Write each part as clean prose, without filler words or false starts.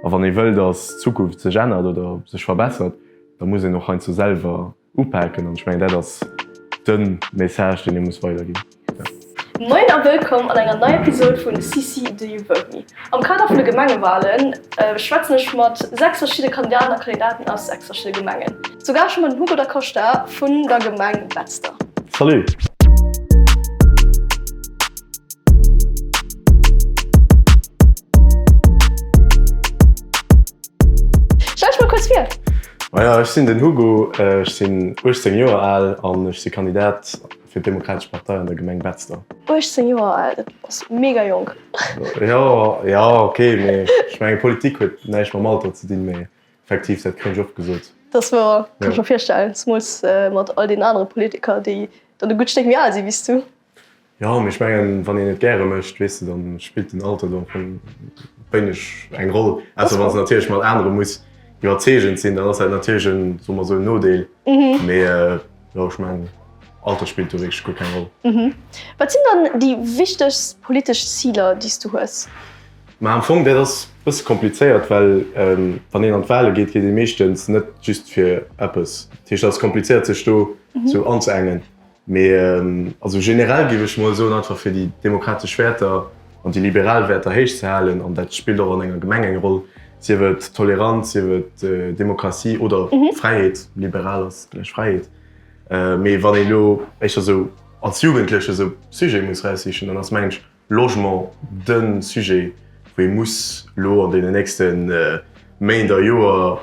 A wann ee wëll, datt d'Zukunft sech ännert oder sech verbessert, da muss een och heiansdo selwer upaken. An ech mengen, dat ass de Message, deen ee muss weiderginn. Moien a wëllkomm an enger neier Episode vun CC Do You Vote Me? Am Kader vun de Gemengewalen schwätzen ech mat 6 verschidde Kandidaten a Kandidaten aus 6 verschidde Gemengen. Zu Gaascht hu mer den Hugo Da Costa vun der Gemeng Betzder. Salut! Stell dech mol kuerz vir! Maja, ech sinn den Hugo, ech sinn 18 Joer al an ech si Kandidat fir d'Demokratesch Partei an der Gemeng Betzder. 18 Joer al, dat ass mega jonk. Jo, jo, ok, mee ech mengen Politik huet näischt mam Alter ze dinn, mee effektiv, dat kréien ech oft gesot. Dat ass wouer, kann ech mer virstellen, zemools mat all deenen anere Politiker, déi dann e gutt Stéck méi al si wéi s du. Jo, mee ech mengen, wann een et gäre mécht, weess de, dann spillt den Alter do am Fong wéineg eng Roll. Ausser wann s de natierlech mat anere muss iwwerzeegend sinn, dann ass dat natierlech en, soe mer esou, en Nodeel. Mee jo, ech mengen, Alter spillt do wierklech guer keng Roll. Wat sinn dann déi wichtegst politesch Ziler, déi s du hues? Mä am Fong, dat ass e bësse komplizéiert, well wann een an d'Wale geet, geet ee meeschtens net just fir eppes. Dat heescht, et ass komplizéiert, sech do esou anzeengen. Mee also generell géif ech mol soen, einfach fir déi demokratesch Wäerter an déi liberal Wäerter héich ze halen, an dat spillt och an enger Gemeng eng Roll, sief et Toleranz, sief et Demokratie oder Fräiheet, liberal ass gläich Fräiheet. Mee wann een elo éischter esou als Jugendleche esou Sujete muss eraussichen, dann ass mengen ech Logement de Sujet, wou ee muss elo an deenen nächste Méint a Joer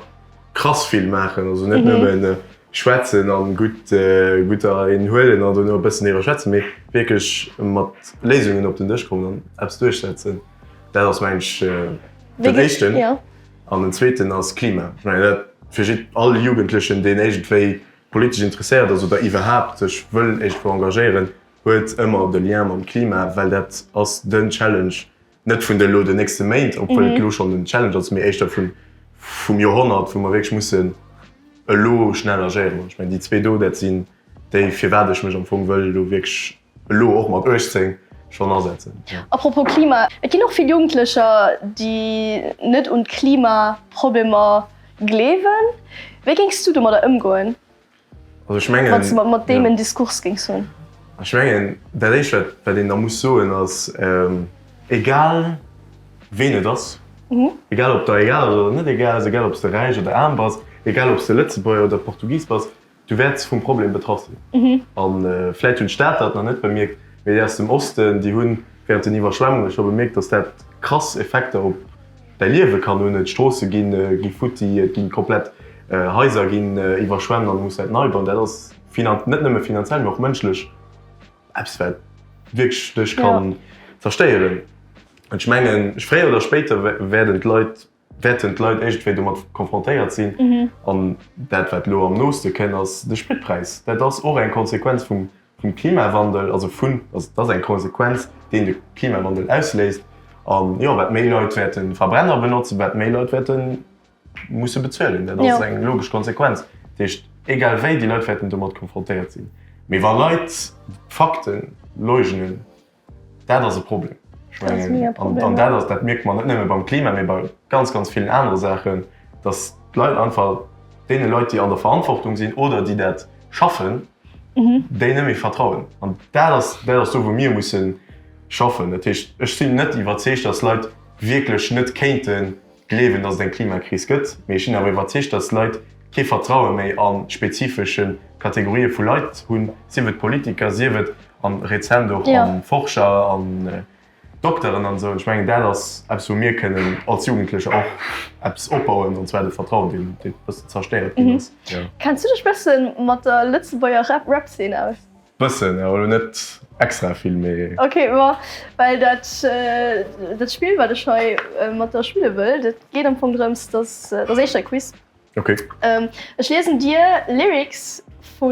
krass vill maachen. Also net nëmmen schwätzen an gutt gutt der een huelen an dono e bëssen driwwer schwätzen, mee wierklech mat Léisungen op den Dësch kommen an eppes duerchsetzen. Dat ass mengen ech den éischten. An den zweeten ass Klima. Ech mengen dat fir jidd all Jugendlechen, deen iergendwéi politesch interesséiert ass oder iwwerhaapt sech wëll iergendwou engagéieren, huet ëmmer de Lien mam Klima, well dat ass den Challenge, net vun de elo den nächste Méint, obwuel et elo schonn den Challenge ass, mee éischter vun vum Joerhonnert, wou mer wierklech mussen elo schnell agéieren. An ech mengen, déi zwee do, dat sinn déi, firwat ech mech am Fong wëll elo wierklech elo och mat 18 schonn asetzen. A propos Klima, et ginn och vill Jugendlecher, déi net un d'Klimaproblemer gleewen. Wéi géings du domadder ëmgoen? Also ech mengen, Wann s de mat deem en Diskurs géings hunn. Ech mengen, dat Éischt, wat, wat een da muss soen, ass, egal ween et ass, egal ob der egal ass oder net egal ass, egal ob s de räich oder aarm bass, egal ob s de Lëtzebuerger oder Portugis bass, du wäerts vum Problem betraff sinn. A vläicht hunn d'Stater dat nach net bemierkt, mee déi aus dem Osten, déi hu während den Iwwerschwemmunge scho bemierkt, datt dat krass Effekter op Däi Liewe kann hunn. D'Stroosse gi futti, et gi komplett Haiser ginn iwwerschwemmt an du muss dat nei bauen. Dat ass net nëmme finanziell, mee och mënschlech eppes, wat wierklech dech kann zerstéieren. An ech mengen, fréier oder spéiter wäerten d'Leit, wäerten d'Leit iergendwéi domat konfrontéiert sinn. An dat, wat elo am nooste kënn, ass de Spritpräis. Dat ass och eng Konsequenz vum vum Klimawandel, also vun, also et ass eng Konsequenz, deen de Klimawandel ausléist. An jo, wat méi Leit wäerte Verbrenner benotzen, wat méi Leit wäerte musse bezuelen. Dat ass eng logesch Konsequenz. Dat heescht, egal wéi, déi Leit wäerten domat konfrontéiert sinn. Mee wa Leit d'Fakte leugnen, Dat ass e Problem. Ech mengen, an dat ass, dat mierkt man net nëmme beim Klima, mee bei ganz, ganz villen anere Saachen, datt d'Leit einfach deene Leit, déi an der Verantwortung sinn oder déi dat schaffen, déi net méi vertrauen. An dat ass, dat ass do, wou mir musse schaffen. Dat heescht, ech sinn net iwwerzeegt, datt Leit wierklech net kéinte gleewen, datt et eng Klimakris gëtt, mee ech sinn awer iwwerzeegt, datt d'Leit kee Vertraue méi a spezifesche Kategorië vu Leit hunn, sief et Politiker, sief et a rezent och a Forscher an Dokteren an esou. Ech mengen, dat ass eppes, wou mir kënnen als Jugendlecher och eppes opbauen, an zwar de Vertrauen, deen e bëssen zerstéiert ginn ass. Kenns du dech bësse mat der Lëtzebuerger Rap-Szene aus? Bëssen, awer elo net extra vill, mee. Ok, ma well dat dat Spill wat ech hei mat der spille wëll, dat geet am Fong drëms, dass dat ass éischter e Quiz. Ok. Ech liesen dir Lyrics vu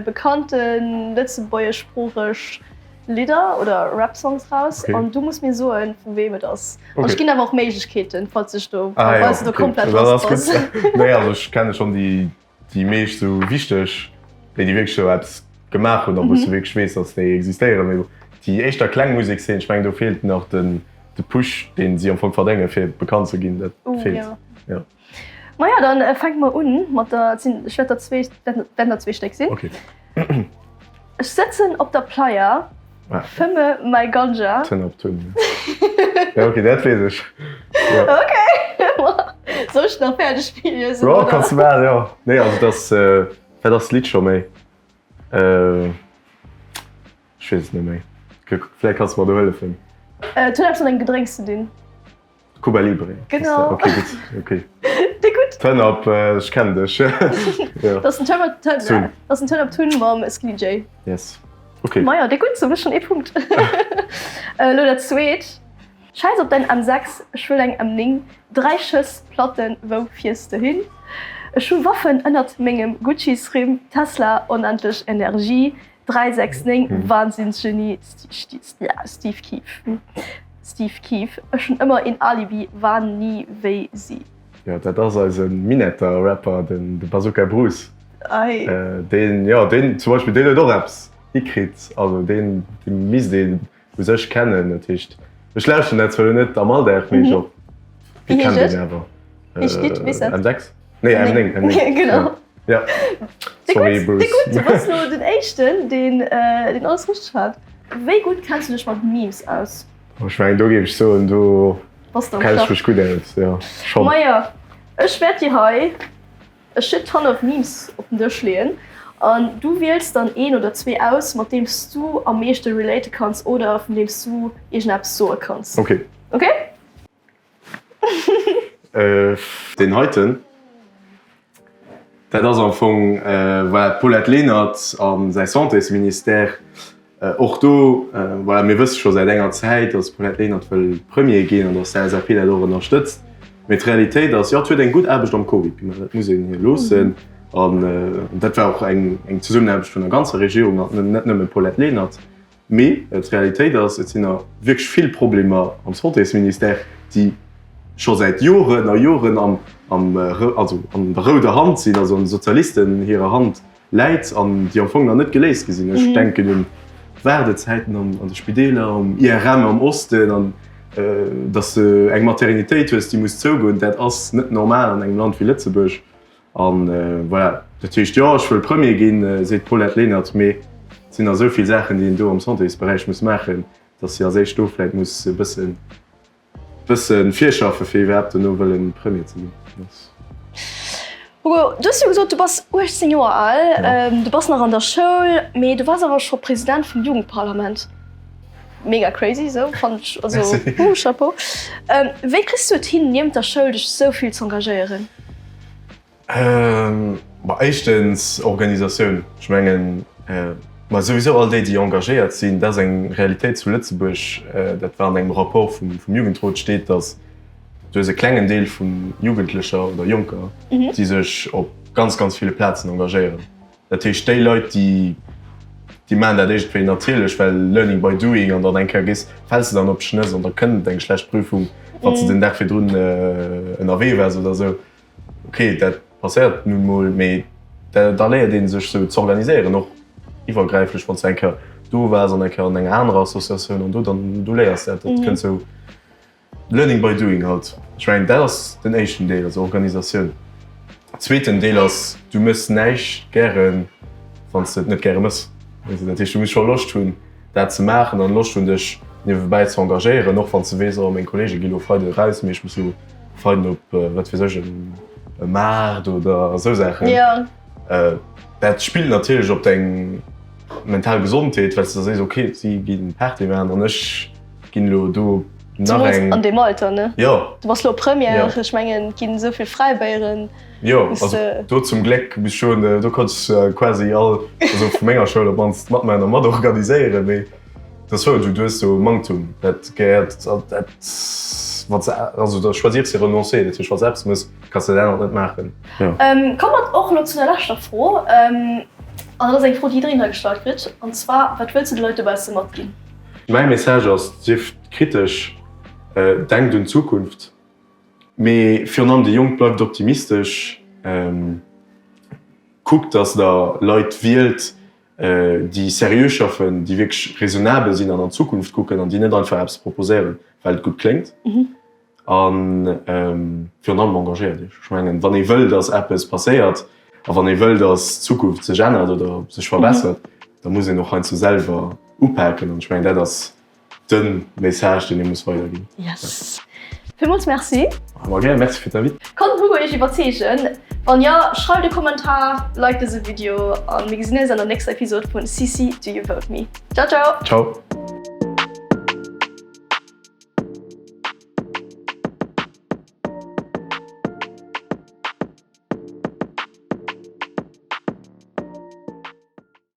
bekannte lëtzebuergeschsproocheg Lidder oder Rap-Songs raus an du muss mir soen, vu weem et ass. An ech ginn awer och Méiglechkeeten, falls ech do, falls du do komplett lost bass. Nee, also ech kenne schonn déi déi meescht sou wichteg, déi déi wierklech sou eppes gemaach hunn a wou s du wierklech weess, datt déi existéieren. Mee déi éischter kleng Musekszeen, ech mengen do feelt nach de. De Push, deen si am Fong verdéngen, fir bekannt ze ginn, dat feelt. Jo. Maja, dann fänke mer un mat der, ech wäert der zwee, wäerten der zwee Stéck sinn. Okay. Ech sëtzen op der Playa, fëmme mäi Ganja. Turn up Tun. Ja, okay, dat weess ech. Ja. Okay. Soll ech nach fäerdeg virliesen? Jo, kanns du maachen, jo. Nee, also dat ass, wat ass d'Lidd scho méi? Ech weess et net méi. Vläicht kanns du mer do hëllefen. Et huet eppes mat engem Gedrénks ze dinn. Cuba Libre. Genau. Ok, gutt. Ok. Déi gutt. Turn up, ech kennen dech. Jo. Dat ass den Turn up, dat ass den Turn up Tun mam Skinny Jay. Yes. Ok. Majo, déi gutt, sou hues schonn ee Punkt. Elo dat zweet. Schäiss op däin M6, ech wëll eng M9, 3 Schëss, Platten, wou fiers de hin? Ech hu Waffen ënnert mengem Guccisrimm, Tesla, onendlech Energie, 3, 6, 9, Wahnsinnsgenie, Steve Keef, Steve Keef, ech hunn ëmmer een Alibi, war ni wéi si. Jo, dat ass eise Minetter Rapper, den Bazooka Bruce. Deen, jo, deen zum Beispill, deen huet och eppes hikritt, also deen misst een u sech kennen. Dat heescht, ech lauschteren dat zwar elo net am Alldag, mee ech och, Wéi heescht et? Awer. Heescht d'Lidd, weess dat? M6? Nee, M9, M9. Genau. Ja. Sorry, Bruce. Dee gutt, du bass lo den Éischten, deen deen alles richteg hat. Wéi gutt kenns du dech mat Memes aus? Ech mengen, do géif ech soen, do kenne ech mech gutt aus, jo, schonn. Majo, ech wäert dir hei e shit ton of Memes op den Dësch leeën an du wiels dann een oder zwee aus, mat deem s du am meeschte relate kanns oder vun deem s du iergendeppes soe kanns. Okay. Okay? Deen heiten, dat ass am Fong, voilà, d'Paulette Lenert a säi Santésministère. Och do, voilà, mir wësse scho säit enger Zäit, datt d'Paulette Lenert wëll Premier ginn an datt d'LSAP dat och ënnerstëtzt. Mee d'Realitéit ass, jo, et huet eng gutt Aarbecht am Covid gemaach, dat muss een hir loossen. An dat war och eng Zesummenaarbecht vun der ganzer Regierung an net nëmme d'Paulette Lenert. Mee d'Realitéit ass, et sinn nach wierklech vill Problemer am Santésministère, déi scho säit Joren a Joren am, am, also an der rouder Hand sinn, also an de Sozialisten hirer Hand läit an déi am Fong nach net geléist gi sinn. Ech denken un d'Waardezäiten an de Spideeler, um IRM am Osten an datt s de eng Maternitéit hues, déi muss zougoen. Dat ass net normal an engem Land wéi Lëtzebuerg. An voilà, dat heescht, jo, ech wëll Premier ginn, seet d'Paulette Lenert, mee et sinn nach esou vill Saachen, déi een do am Santésberäich muss maachen, datt si als éischt do vläicht muss e bëssen, bësse virschaffe fir iwwerhaapt dono wëllen Premier ze ginn. Hugo, du hues jo gesot, du bass 18 Joer al, du bass nach an der Schoul, mee du waars awer scho President vum Jugendparlament. Mega crazy esou, fannen ech, also Chapeau. Wéi kriss du et hin, niewent der Schoul dech esou vill z'engagéieren? Ma éischtens Organisatioun. Ech mengen, ma souwisou all déi, déi engagéiert sinn, dat ass eng Realitéit zu Lëtzebuerg, dat war an engem Rapport vum Jugendrot steet, datt du hues e klengen Deel vu Jugendlecher oder Jonker, déi sech op ganz, ganz ville Plazen engagéieren. Dat heescht, déi Leit, déi, déi maachen dat iergendwéi natierlech, well learning by doing an dann eng Kéier gees, fäls de dann op d'Schnëss an da kënnt eng schlecht Prüfung, wann s de den Dag virdrun ënnerwee waars oder esou. Ok, dat passéiert nun mol, mee da léiert ee sech sou z'organiséieren, och iwwergräiflech, wann s de eng Kéier do waars an eng Kéier an enger anerer Associatioun an do, dann du léiers dat, dat kënnt sou learning by doing halt. Ech mengen, dat ass den éischten Deel, also Organisatioun. Zweeten Deel ass, du méchs näischt gären, wann s de et net gäre méchs. Dat heescht, du muss scho Loscht hunn, dat ze maachen an Loscht hunn, dech niewebäi ze engagéieren, och wann s de weess, oh meng Kolleege gi lo Freide eraus, mee ech muss lo Freiden op, wat weess ech, e Maart oder esou Saachen. Dat spillt natierlech op deng mental Gesondheet, well s de da sees, ok, si gi Party maachen an ech ginn elo do nach eng. Zemools an deem Alter, ne? Jo. Du bass lo Première, ech mengen, et ginn esou vill Fräibéieren. Jo, also do zum Gléck muss ech soen, do konnt ech quasi all, also vu menger Schoul op d'mannst matmaachen a matorganiséieren, mee et ass wouer, du hues do e Manktum, dat gehéiert, dat, wann s de, also da choisir c'est renoncer, dat heescht, wann s de eppes mëss, kanns de dat anert net maachen. Komme mer och elo zu der leschter Fro, an dat ass eng Fro, déi jiddereen hei gestallt kritt, an zwar, Wat wëlls du de Leit dobausse matginn? Mäi Message ass, Sieft kritesch, denkt un d'Zukunft. Mee virun allem déi Jonk, bleift optimistesch, kuckt, dass der Leit wielt. déi seriö schaffen, déi wierklech raisonnabel sinn an an d'Zukunft kucken an déi net einfach eppes proposéieren, well et gutt kléngt. A virun allem engagéiert Iech. Ech mengen, wann ee wëll, datt eppes passéiert a wann ee wëll, datt d'Zukunft sech ännert oder sech verbessert, da muss een och heiansdo selwer upaken. An ech mengen, dat ass de Message, deen ee muss weiderginn. Yes. Villmools Merci. Ma gär, Merci fir d'Invite. Konnt den Hugo iech iwwerzeegen? Wann jo, schreift e Kommentar, liked dëse Video a mir gesinn eis an der nächster Episode vun CC Do You Vote Me. Ciao ciao! Ciao!